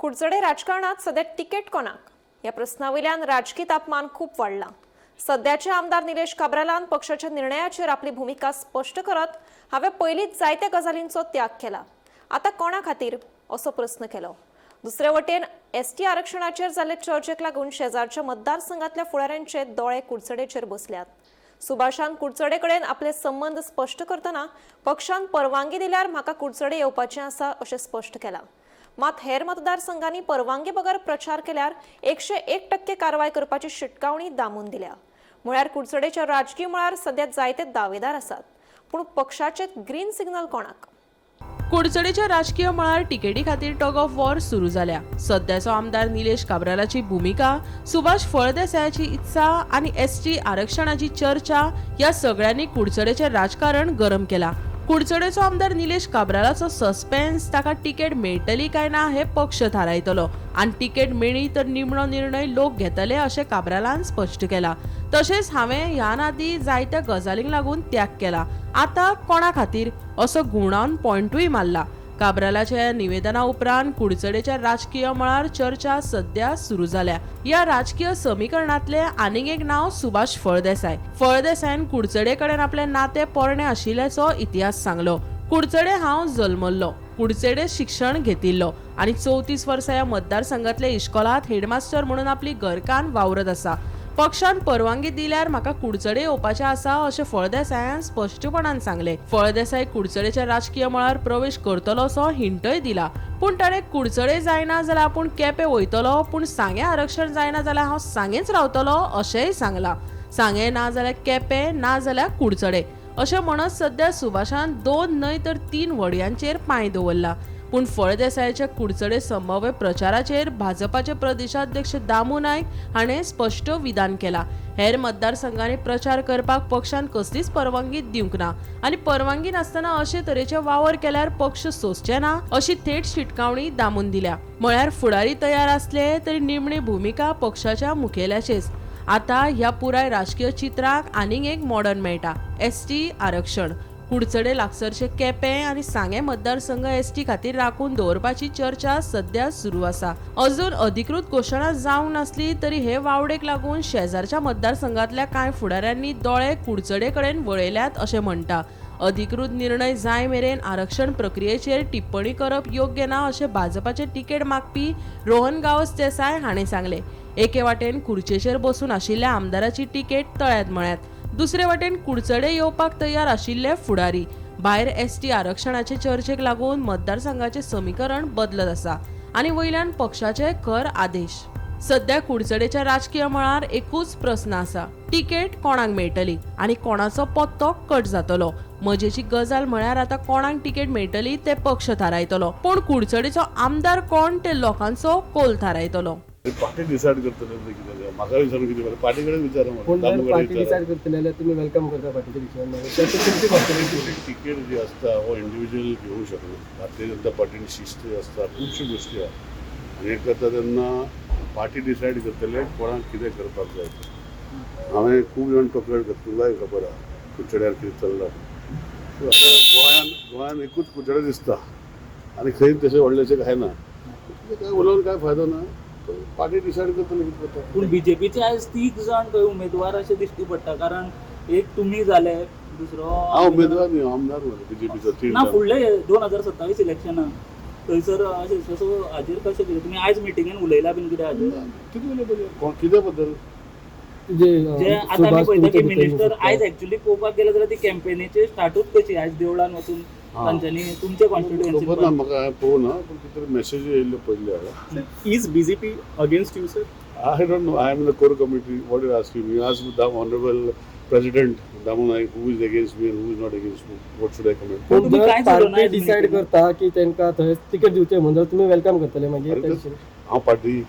कुडचडे राजकारणात सध्या तिकेट कोणाक या प्रस्नावयल्यान राजकी तापमान खूब वाडलां. सध्याचे आमदार निलेश काब्रालान पक्षाच्या निर्णयाचेर आपली भुमिका स्पश्ट करत हांवें पयलींच जायत्या गजालींचो त्याग केला, आतां कोणा खातीर असो प्रस्न केलो. दुसरे वटेन एसटी आरक्षणाचेर जाल्ले चर्चेक लागून शेजारच्या मतदारसंघातल्या फुडाऱ्यांचे दोळे कुडचडेचेर बसल्यात. सुभाषान कुडचडे कडेन आपले संबंद स्पश्ट करतना पक्षान परवानगी दिल्यार म्हाका कुडचडे येवपाचें आसा अशें स्पश्ट केलां. मात हेर मतदारसंघांनी परवानगी बगर प्रचार केल्यार 101% कारवाय करपाची शिटकावणी दामून दिल्या. म्हळ्यार कुडचडेच्या राजकी मळार सध्या जायते दावेदार आसात, पूण पक्षाचे ग्रीन सिग्नल कोणाक? कुडचडेच्या राजकीय मळार तिकेटी खातीर टग ऑफ वॉर सुरू जाल्या. सध्याचो आमदार निलेश काब्रालाची भुमिका, सुभाष फळदेसायाची इत्सा आनी एसटी आरक्षणाची चर्चा ह्या सगळ्यांनी कुडचडेचें राजकारण गरम केला. कुडचडेचो आमदार निलेश काब्रालाचो सस्पेन्स, ताका तिकेट मेळटली काय ना हे पक्ष थारायतलो आनी तिकेट मेळ्ळी तर निमणो निर्णय लोक घेतले अशें काब्रालान स्पश्ट केला. तशेंच हांवें ह्यान आदीं जायत्या गजालींक लागून त्याग केला, आतां कोणा खातीर असो घुंवडावन पॉयंटूय मारला. काब्रालाच्या निवेदना उपरांत कुडचडेच्या राजकीय मळार चर्चा सध्या सुरू जाल्या. ह्या राजकीय समीकरणांतले आनीक एक नांव सुभाष फळदेसाय. फळदेसायान कुडचडे कडेन आपलें नातें पोरणें आशिल्ल्याचो इतिहास सांगलो. कुडचडे हांव जल्मल्लो, कुडचडे शिक्षण घेतिल्लो आनी 34 वर्सां ह्या मतदारसंघातल्या इश्कोलांत हेडमास्टर म्हणून आपली घरकान्न वावरत आसा. पक्षान परवानगी दिल्यार म्हाका कुडचडे येवपाचें आसा अशें फळदेसायान स्पश्टपणान सांगलें. फळदेसाय कुडचडेच्या राजकीय मळार प्रवेश करतलो असो हिंटय दिला, पूण ताणें कुडचडे जायना जाल्यार आपूण केपें वयतलो, पूण सांगें आरक्षण जायना जाल्यार हांव सांगेंच रावतलो अशेंय सांगलां. सांगें ना जाल्यार केपें, ना जाल्यार कुडचडे अशें म्हणत सध्या सुभाषान 2 न्हय तर 3 व्हडयांचेर पांय दवरला. पूण फळदेसायाच्या कुडचडे संभाव्य प्रचाराचेर भाजपाचे प्रदेशाध्यक्ष दामू नायक हाणें स्पश्ट विधान केलां. हेर मतदारसंघांनी प्रचार करपाक पक्षान कसलीच परवानगी दिवंक ना आनी परवानगी नासतना अशे तरेचे वावर केल्यार पक्ष सोंसचे ना अशी थेट शिटकावणी दामून दिल्या. म्हळ्यार फुडारी तयार आसले तरी निमणी भुमिका पक्षाच्या मुखेल्याचेच. आतां ह्या पुराय राजकीय चित्राक आनीक एक मॉडर्न मेळटा, एसटी आरक्षण. कुडचडे लागसरचे केपें आनी सांगें मतदारसंघ एसटी खातीर राखून दवरपाची चर्चा सध्या सुरू आसा. अजून अधिकृत घोशणा जावंक नासली तरी हे वावडेक लागून शेजारच्या मतदारसंघातल्या कांय फुडाऱ्यांनी दोळे कुडचडे कडेन वळयल्यात अशें म्हणटा. अधिकृत निर्णय जाय मेरेन आरक्षण प्रक्रियेचेर टिप्पणी करप योग्य ना अशें भाजपाचे तिकेट मागपी रोहन गांवस देसाय हाणें सांगलें. एके वाटेन खुर्चेचेर बसून आशिल्ल्या आमदाराची तिकेट तळ्यांत मळ्यांत, दुसरे वाटेन कुडचडे येवपाक तयार आशिल्ले फुडारी. भायर एसटी आरक्षणाचे चर्चेक लागून मतदारसंघाचे समीकरण बदलत आसा आनी वयल्यान पक्षाचे खर आदेश. सध्या कुडचडेच्या राजकीय मळार एकूच प्रस्न आसा, तिकेट कोणाक मेळटली आनी कोणाचो पत्तो कट जातलो. मजेची गजाल म्हळ्यार आतां कोणाक तिकेट मेळटली ते पक्ष थारायतलो, पूण कुडचडेचो आमदार कोण ते लोकांचो कोल थारायतलो. पार्टी डिसायड करतले ते कितें तें. म्हाका विचारून कितें बरें, पार्टी कडेन विचारा मरे. पूण जर दामू कडेन पार्टी विचारा. डिसायड करतले जाल्यार तुमी welcome करता पार्टीचे डिसिजन? तुमची पार्टीची तिकेट जी आसता हो इंडिव्हिज्युअल घेवंक शकना. भारतीय जनता पार्टीन शिस्त आसता, खुबश्यो गोश्टी आहा आनी हें करता तेन्ना पार्टी डिसायड करतले कोणाक कितें करपाक जाय तें. हांवें खूब जाण कंप्लेन करता, तुमकांय खबर आहा कुडचड्यार कितें चल्लां तें. सो आतां गोंयान एकूच कुडचडे दिसता आनी खंय तशें व्हडलेशें कांय ना. काय उलोवन काय फायदो ना, पार्टी डिसायड करतले कितें करता. पूण बीजेपीचे आयज 3 जाण थंय उमेदवार अशें दिश्टी पडटा, कारण एक तुमी जाले, दुसरो हांव उमेदवार न्ही, हांव आमदार मरे बीजेपीचो. 3 ना जाण. फुडले 2027 इलेक्शनाक थंयसर अशें सो हाजेर कशें कितें तुमी आयज मिटिंगेन उलयला बीन कितें हाजेर? कितें उलयता, कोण कित्या बद्दल? जे आतां आमी पळयता की मिनिस्टर आयज एक्चुअली पळोवपाक गेले जाल्यार ती कॅम्पेनीची स्टार्टूच कशी आयज देवळान वचून तांच्यांनी तुमच्या खबर ना कॉन्स्टिट्युएन्सी म्हाका, हांवें पळोवना, पूण कितें तरी मॅसेज येयल्ल्यो पळयल्ल्यो हांवें. Is BJP against you, sir? I don't know. I am in the core committee. What you asking me? Ask the honorable president Damu Naik who is against me and who is not against me. What should I comment? पूण तुमी जर कांयच उलोवना party आयज decide मिटिंगेन. करता की तांकां थंय ticket दिवचें म्हणून जाल्यार तुमी welcome करतले मागीर अरे त्या दिशेन? हांव पार्टी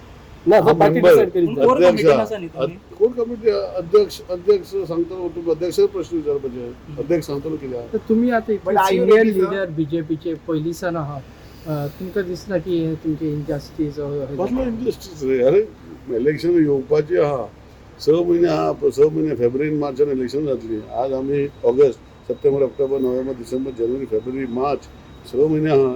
ना, जर पार्टी member. Decide करीत पूण जाल्यार. कोर कमिटीन आसा न्ही तुमी? कोर कमिटी अध्यक्ष अध्यक्ष सांगतलो, तुमी अध्यक्ष प्रश्न विचारपाचे, अध्यक्ष सांगतलो कित्याक. तर तुम्ही आता But are you senior ready, sir? Leader बीजेपीचे पयलींसान आहात, तुमकां दिसना की हे तुमचे इनजस्टीस? कसलो इंडस्ट्रीज रे? अरे इलेक्शन येवपाची आहा, 6 म्हयने आहा, 6 म्हयने फेब्रुवारी मार्चान इलेक्शन जातली. आज आमी ऑगस्ट, सप्टेंबर, ऑक्टोबर, नोव्हेंबर, डिसेंबर, जानेवारी, फेब्रुवारी, मार्च, 6 म्हयने आहा.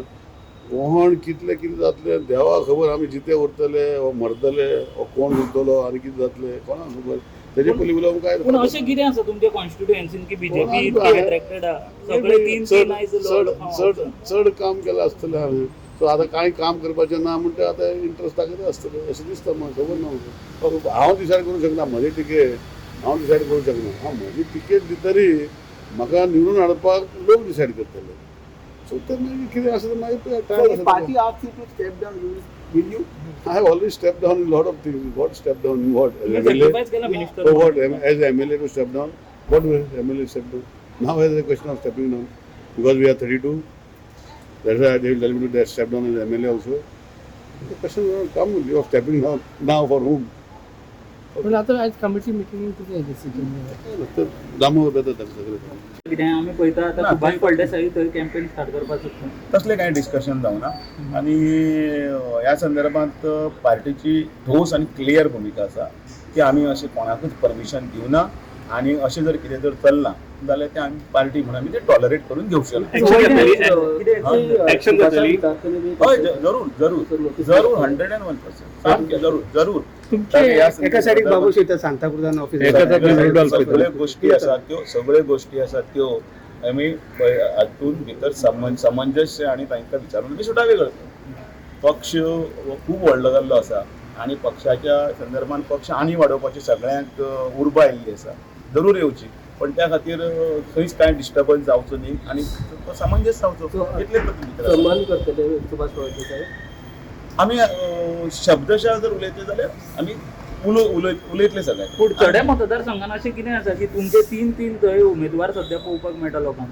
कोण कितले कितें जातलें देवा खबर. आमी जिते उरतले वो मरतले वो कोण उरतलो आनी कितें जातलें कोणाक खबर. तेजे पयलीं उलोवंक काय. पूण अशें कितें आसा तुमच्या कॉन्स्टिट्युएन्सीन की बीजेपी इतकी अट्रॅक्टेड आहा? सगळे तीन तीन आयज चड चड चड काम केलां आसतलें हांवें. सो आतां कांय काम करपाचें ना म्हणटा आतां इंट्रस्ट दाखयता आसतलें अशें दिसता म्हाका. खबर ना म्हाका. हांव डिसायड करूंक शकना म्हजी टिकेट हांव डिसायड करूंक शकना. हांव म्हजी टिकेट दितरी म्हाका निवडून हाडपाक लोक डिसायड करतले. सो ते मागीर कितें आसा तें मागीर time. Party asks you to step down, will you? I have already stepped down in lot of things. What step down in what? As MLA? केला So what? As MLA to step down? What will MLA step down? Now has a question of stepping down. Because we are 32. That's why they will tell me to step down as MLA also. The question will not come of stepping down now for whom? पण आतां आयज committee मिटींगेन कितें decision? तर दामू येता ताका सगळें. कितें आमी पळयता आतां सुभाष फळदेसाई थंय कॅम्पेन स्टार्ट करपाक सोदता. तसलें कांय डिस्कशन जावना आनी ह्या संदर्भात पार्टीची ठोस आनी क्लियर भुमिका आसा की आमी अशें कोणाकूच परमिशन दिवना आनी अशें जर कितें जर चल्लां जाल्यार तें आमी पार्टी म्हणून आमी तें टॉलरेट करून घेवचे ना. Action जातली? हय, जरूर जरूर जरूर, 101% सामकें जरूर जरूर. एका सायडीक बाबू शेट सांताक्रुजान ऑफिस एका सायडीक सगळ्यो गोष्टी आसात त्यो, सगळ्यो गोष्टी आसात त्यो आमी हातून भितर समंजस्य आनी तांकां विचारून आमी सुटावे करतले. पक्ष हो खूब व्हडलो जाल्लो आसा आनी पक्षाच्या संदर्भान पक्ष आनी वाडोवपाची सगळ्यांक उर्बा आयिल्ली आसा, जरूर येवची, पण त्या खातीर खंयच कांय डिस्टर्बन्स जावचो न्ही आनी तो सामंजस्य जावचो इतलें भितर आसा. सन्मान करतले सुभाष फळदेसाय? आमी शब्दशा जर उलयतले जाल्यार आमी उलयतले सगळे. कुडचडे मतदारसंघान अशें कितें आसा की तुमचे तीन तीन थंय उमेदवार सद्या पळोवपाक मेळटा लोकांक?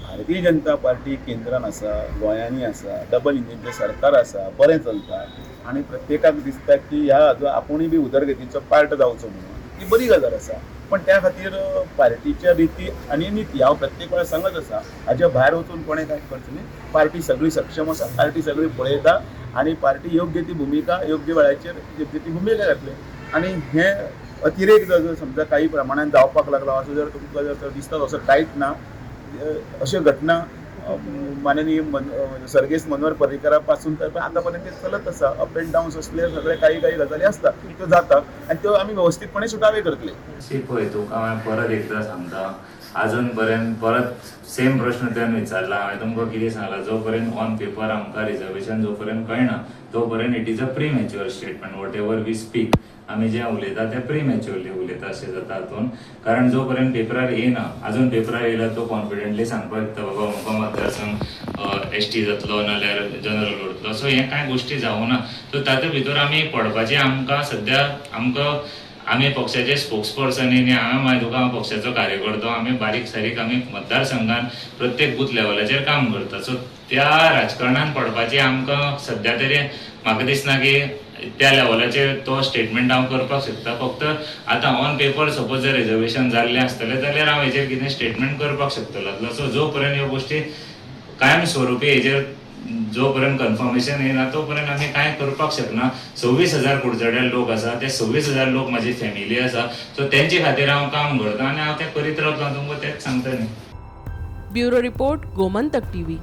भारतीय जनता पार्टी केंद्रान आसा, गोंयांनी आसा, डबल इंजिनचें सरकार आसा, बरें चलता आनी प्रत्येकाक दिसता की ह्या हाजो आपुणूय बी उदरगतीचो पार्ट जावचो म्हणून, ती बरी गजाल आसा. पण त्या खातीर पार्टीच्या रिती आनी निती हांव प्रत्येक वेळार सांगत आसा, हाज्या भायर वचून कोणें कांय करचें न्ही. पार्टी सगळी सक्षम आसा, पार्टी सगळी पळयता आनी पार्टी योग्य ती भुमिका योग्य वेळाचेर योग्य ती भुमिका घेतली. आनी हें अतिरेक जर समजा काही प्रमाणान जावपाक लागला असो जर तुमकां जर दिसता तसो कांयच ना. अश्यो घटना माननीय सर्गेस्त मनोहर पर्रीकरा पासून तर आतां पर्यंत ते चलत आसा. अप एंड डाउन्स असले सगळे काही काही गजाली आसता त्यो जाता आनी त्यो आमी वेवस्थीतपणे सुटावे करतले. शी पळय तुका हांवें परत एकदां सांगता, आजून पर्यंत परत सेम प्रश्न तुवें विचारला. हांवें तुमकां कितें सांगलां, जो पर्यंत ऑन पेपर आमकां रिजर्वेशन जो पर्यंत कळना तो पर्यंत it is a premature statement. Whatever we speak, आमी जें उलयता तें प्री मॅच्युअरली उलयता अशें जाता हातून. कारण जो पर्यंत पेपरार येयना, आजून पेपरार येयला तो कॉन्फिडंटली सांगपाक शकता बाबा अमको मतदारसंघ एस टी जातलो नाल्यार जनरल उरतलो. सो हें कांय गोश्टी जावना. सो तातूंत भितर आमी पडपाचें आमकां सद्या आमकां आमी पक्षाचे स्पोक्स पर्सन न्ही. हांवें मागीर तुका हांव पक्षाचो कार्यकर्तो. आमी बारीक सारीक आमी मतदारसंघान प्रत्येक बूथ लेवलाचेर काम करता. सो त्या राजकारणान पडपाचें आमकां सद्या तरी म्हाका दिसना की त्या लेवलाचेर तो स्टेटमेंट हांव करपाक शकता. फक्त आतां ऑन पेपर सपोज जर रिजर्वेशन जाल्लें आसतलें जाल्यार हांव हेजेर कितें स्टेटमेंट करपाक शकतलो. सो जो पर्यंत ह्यो गोश्टी कायम स्वरुपी हेजेर जो पर्यंत कन्फर्मेशन येना तो पर्यंत आमी कांय करपाक शकना. 26,000 कुडचड्यार लोक आसा, ते 26,000 लोक म्हाजी फॅमिली आसा. सो तेंचे खातीर हांव काम करता आनी हांव तें करीत रावतलो. तुमकां तेंच सांगता न्ही. Bureau report, Gomantak TV.